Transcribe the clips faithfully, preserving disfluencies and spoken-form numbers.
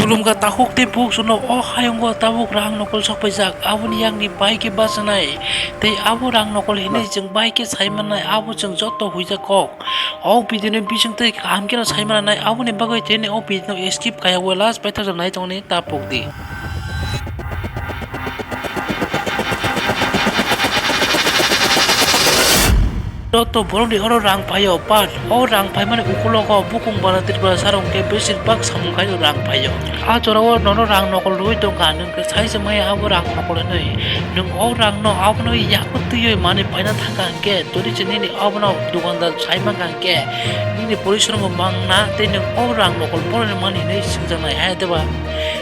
Khulumkha takhuk tei bukhuk chwngno o hayungo tabuk rang nokol sokpaijak, aboni yakni bai khe bachanai tei abo rang nokol hinwi chwng bai khe sai mannai, abo chwng joto huijak kok. O video ni bisingtwi kaham kheno sai mannai, aboni bagwi tini o video no skip khaiyawi last paithago nai tongni ta pokdi. Joto borokni oro rang phaio, but o rang phaimani ukulogo bukung bara Tripura sarong khe besir bak samung khaio rang phaio. A jorao nono rang nokol rwui tongkha, nwng khe sai se maya abo rang nokol hinwi. Nwng o rangno abono yago twiwi manwi paina thangkha hinkhe, toni se nini abono dukandar sai mankha hinkhe, nini porisrombo mangna tei nwng o rang nokol boroni mani hinwi swngjaknai, hai de ba?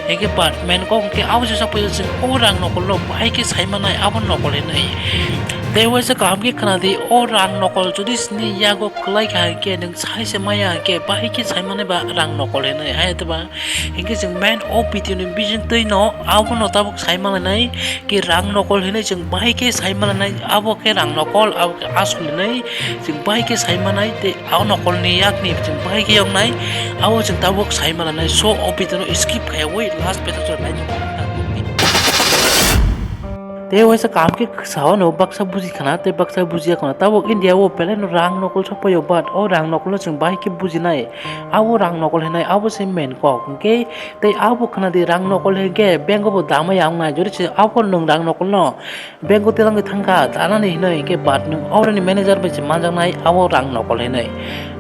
Hinkhe but main kok hinkhe abo se sokphaio, chwng o rang nokolno bahai khe sai mannai abo nokol hinwi. Tei waisa kaham khe khna di, o rang nokol jodi sini yago kwlai kha hinkhe nwng sai se maya hinkhe bahai khe sai mannai ba rang nokol hinwi, hai de ba? Hinkhe chwng main o video ni bisingtwi no abono tabuk sai manlainai, khe rang nokol hinwi chwng bahai khe sai manlainai, abo khe rang nokol, abo khe asol hinwi chwng bahai khe sai mannai, tei o nokolni yakni chwng bahai khe yoknai, abo chwng tabuk sai manlainai. So o video no skip khaiyawi last paithago nai tongdi. Tei waisa kaham khe sao no baksa buji khana tei baksa bujiya khana. Tabuk India o belai no rang nokol sokphaio, but o rang nokolno chwng bahai khe bujinai. Abo rang nokol hinai, abo se main kok. Hinkhe tei abo khna di rang nokol hinkhe bank o bo dama ya wngnai. Jodi se abo nwng rang nokolno bank o twlangwi thangkha, danani hinwi hinkhe but nwng obrani manager bai se manjaknai abo rang nokol hinwi.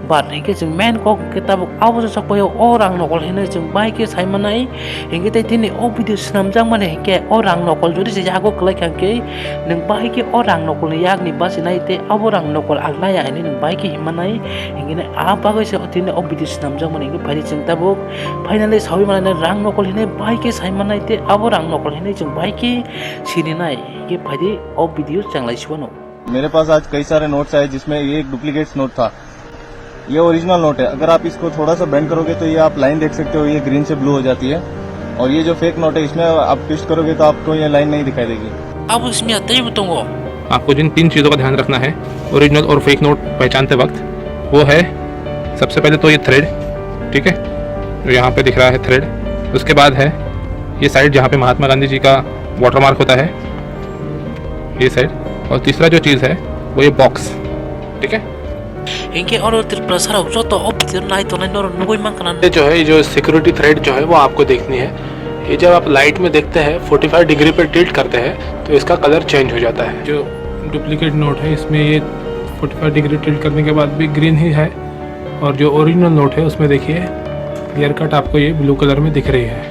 But hinkhe chwng main kok hinkhe tabuk abo se sokphaio, o rang nokol hinwi chwng bahai khe sai mannai. Hinkhe tei tini o video swnamjakmani hinkhe o rang nokol jodi se yago kwlai kha hinkhe nwng bahai khe o rang nokolni yakni bachinai tei abo rang nokol ang naiya hinwi nwng bahai khe himmanai. Hinkhe a bagwi se tini o video swnamjakmani hinkhe phaidi chwng tabuk finally saui manlainai rang nokol hinwi bahai khe sai mannai tei abo rang nokol hinwi chwng bahai khe sininai. Hinkhe phaidi o video chwng lai sibano. मेरे पास आज कई सारे नोट्स आए जिसमें ये एक duplicate note था। ये ओरिजिनल नोट है। अगर आप इसको थोड़ा सा बेंड करोगे तो ये आप लाइन देख सकते हो, ये ग्रीन से ब्लू हो जाती है। और ये जो फेक नोट है, इसमें आप ट्विस्ट करोगे तो आपको ये लाइन नहीं दिखाई देगी। Abo simi ya teibo tongo. आपको जिन तीन चीज़ों का ध्यान रखना है ओरिजिनल और फेक नोट पहचानते वक्त, वो है सबसे पहले तो ये थ्रेड, ठीक है, जो यहाँ पे दिख रहा है थ्रेड। उसके बाद है ये साइड जहाँ पे महात्मा गांधी जी का वाटरमार्क होता है, ये साइड। और तीसरा जो चीज़ है वो ये बॉक्स, ठीक है। Hinkhe oro Tripura sarok joto o video nai tongnai norok nugui mankha na. ये जो है, ये जो सिक्योरिटी थ्रेड जो है वो आपको देखनी है। ये जब आप लाइट में देखते हैं, फोर्टी फ़ाइव डिग्री पे टिल्ट करते हैं, तो इसका कलर चेंज हो जाता है। जो डुप्लीकेट नोट है इसमें ये फोर्टी फ़ाइव डिग्री टिल्ट करने के बाद भी ग्रीन ही है, और जो ओरिजिनल नोट है उसमें देखिए क्लियर कट आपको ये ब्लू कलर में दिख रही है।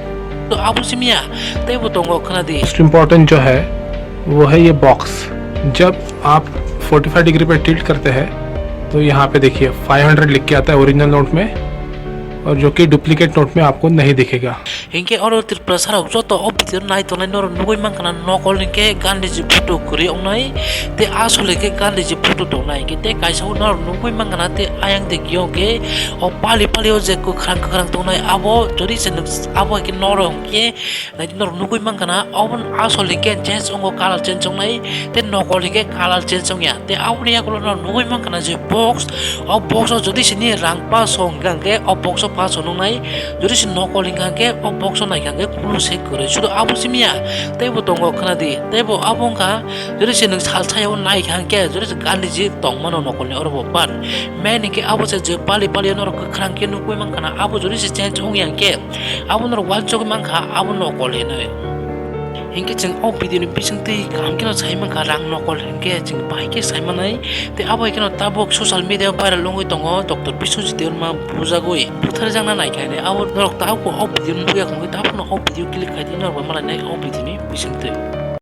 To abo simi ya teibo tongo khna di. Most important जो है वो है ये बॉक्स। जब आप फोर्टी फ़ाइव डिग्री पे टिल्ट करते हैं तो यहाँ पे देखिए फ़ाइव हंड्रेड लिख के आता है ओरिजिनल नोट में, और जो कि डुप्लीकेट नोट में आपको नहीं दिखेगा। Hinkhe oro Tripura sarok joto o video nai tongnai norok nugui mankha na nokol hinkhe Gandhiji photo kwrwi wngnai tei asol hinkhe Gandhiji photo tongnai hinkhe tei kaisa o norok nugui mankha na tei ayang de giyong khe o pali pali o je kwkhwrang kwkhwrang tongnai abo jodi se nwk abo hinkhe norok hinkhe Nai norok nugui mankha na, obo asol hinkhe change wngo, color change wngnai, tei nokol hinkhe color change wngya. Tei aboni yagulo norok nugui mankha na je box, o box o jodi sini rang paso wngkha hinkhe o box o paso nungnai, jodi se nokol hinkha hinkhe o box o naikha hinkhe kunu se kwrwi. Sudu abo simi ya, teibo tongo khna di, teibo abo wngkha jodi se nwng sal sayao naikha hinkhe jodi se Gandhiji tongmano nokolni orobo. But main hinkhe abo se je pali pali norok kwkhwrang khe nugui mankha na, abo jodi se change wngya hinkhe, Abo norok uansugui mankha, abo nokol hinwi. Hinkhe chwng o video ni bisingtwi kaham kheno sai mankha, rang nokol hinkhe chwng bahai khe sai manai. Tei abo hai kheno tabuk social media viral wngwi tongo, Doctor Biswajit Debbarma bujagwi butharjakna naikha hinwi. Abo norok tabukbo o video nukya wngwi tabukno o video click khai di, norok bai malainai o video ni bisingtwi.